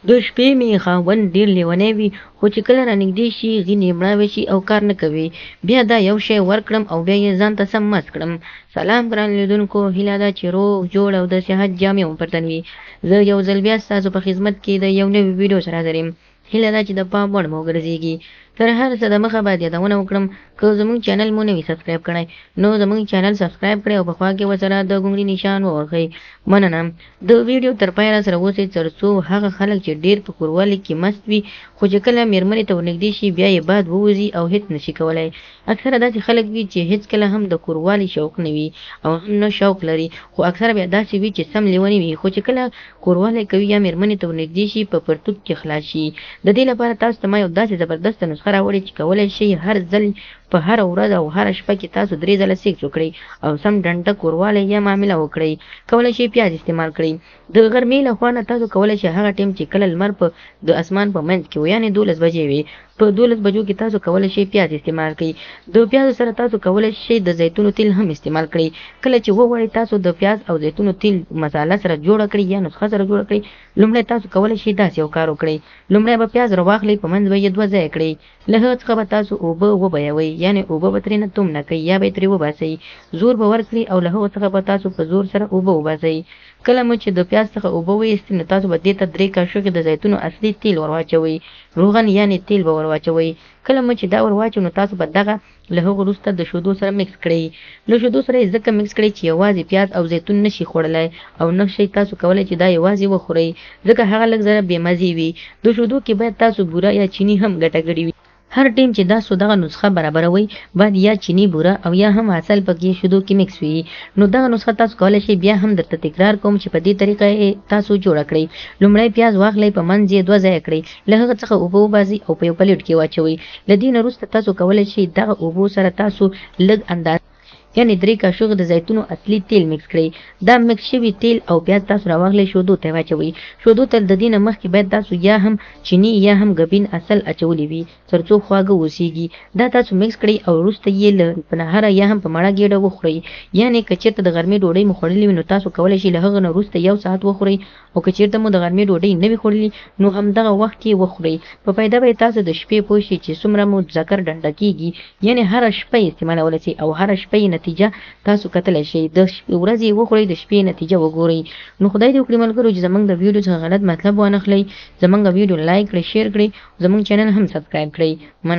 د شپې مې خاوند ډېر لېونی وي، خو چې کله رانږدې شي، غینې مړاوې شي او کار نه کوي. بیا دا یو شی ورکړم او بیا یې ځان ته سم مست کړم. سلام ګران لیدونکو، هیله ده چې روغ، جوړ او د صحت جامې مو پر تن وي. زه یو ځل بیا ستاسو په خدمت کې د یو نوي ویډیو سره حاضر یم. هیله ده چې د پام وړ مو وګرځېږي. تر هر څه د مخه باید یادونه وکړم، که زموږ چینل مو نه وي سبسکرایب کړی، نو زموږ چینل سبسکرایب کړئ او په خوا کې ورسره د ګونګړي نشان ووهئ. مننه. د ویډیو تر پایه راسره اوسئ تر څو هغه خلک چې ډیر په کوروالي کې مست وي خو چې کله میرمنې ته ورنږدې شي بیا یې باد ووځي او هیڅ نشي کولای. اکثره داسې خلک وي چې هیڅکله هم د کوروالي شوق نه وي او هم نه شوق لري، خو اکثره بیا داسې وي چې سم لیوني وي خو چې کله کوروالی کوي یا میرمنې ته ورنږدې شي په پرتوګ کې خلاص شي. د دې لپاره تاسو ته ما یو داسې زبردسته نسخه راوړې چې کولای شئ هر ځل په هره ورځ او هره شپه کې تاسو درې ځله سیکس وکړئ او سم ډنډه کوروالی یا معامله وکړئ. کولای شئ پیاز استعمال کړئ. د غرمې له خوا نه تاسو کولای شئ هغه ټیم چې کله لمر په د اسمان په منځ کې و یعنې 12 بجې وي، په 12 بجو کې تاسو کولای شئ پیاز استعمال کړئ. د پیازو سره تاسو کولای شئ د زیتونو تیل هم استعمال کړئ. کله چې وغواړئ تاسو د پیاز او زیتونو تیل مساله سره جوړه کړئ یا نسخه سره جوړه کړئ، لومړی تاسو کولای شئ داسې یو کار وکړئ. لومړی به پیاز راواخلئ، په منځ به یې دوه ځایه کړئ. له هغه څخه به تاسو اوبه وبهیوئ، یعنې اوبه به ترېنه تومنه کړئ یا به یې ترې وباسئ. زور به ورکړئ او له هغو څخه به تاسو په زور سره اوبه وباسئ. کله مو چې د پیاز څخه اوبه وایستې، نو تاسو به دې ته درې کاشوغې د زیتونو اصلي تیل ورواچوئ، روغن یعنې تیل به ورواچوئ. کله مو چې دا ورواچو، نو تاسو به دغه له هغو وروسته د شودو سره مکس کړئ. له شودو سره یې ځکه مکس کړئ چې یوازې پیاز او زیتون نه شي خوړلی او نه شئ تاسو کولی چې دا یوازې وخورئ، ځکه هغه لږ ذره بې مزې وي. د شودو کې باید تاسو بوره یا چیني هم ګټه کړې وي. هر ټیم چې تاسو دغه نسخه برابروئ باید یا چیني، بوره او یا هم عسل پکې شودو کې مکس وي. نو دغه نسخه تاسو کولی شئ، بیا هم درته تکرار کوم چې په دې طریقه یې تاسو جوړه کړئ. لومړی پیاز واخلئ، په منځ یې دوه ځایه کړئ، له هغه څخه اوبه وباسئ او په یو پلیټ کې واچوئ. له دې نه وروسته تاسو کولی شئ دغه اوبو سره تاسو لږ اندازه یعنې درې کاشوغې د زیتونو اصلي تیل مکس کړئ. دا مکس شوي تیل او پیاز تاسو راواخلئ شودو ته یې واچوئ. شودو ته د دې نه مخکې باید تاسو یا هم چیني یا هم ګبین عسل اچولي وي تر څو خواږه اوسیږي. دا تاسو مکس کړئ او وروسته یې له په نهره یا هم په مړه ګیډه وخورئ. یعنې که چیرته د غرمې ډوډۍ مو خوړلې وي نو تاسو کولی شئ له هغه نه وروسته یو ساعت وخورئ او که چیرته مو د غرمې ډوډۍ نه وي خوړلي نو همدغه وخت یې وخورئ. په فایده به یې تاسو د شپې پوه شئ چې څومره مو ذکر ډنډه کیږي، یعنې هره شپه یې استعمالولی شئ او هره شپه یې نتیجه تاسو کتلی شئ. د ورځې یې وخورئ، د شپې نتیجه وګورئ. نو خدای دې وکړي ملګرو چې زمونږ د ویډیو څخه غلط مطلب وانخلئ. زمونږ ویډیو لایک کړئ، شیر کړئ، زمونږ چینل هم سبسکرایب کړئ. مننه.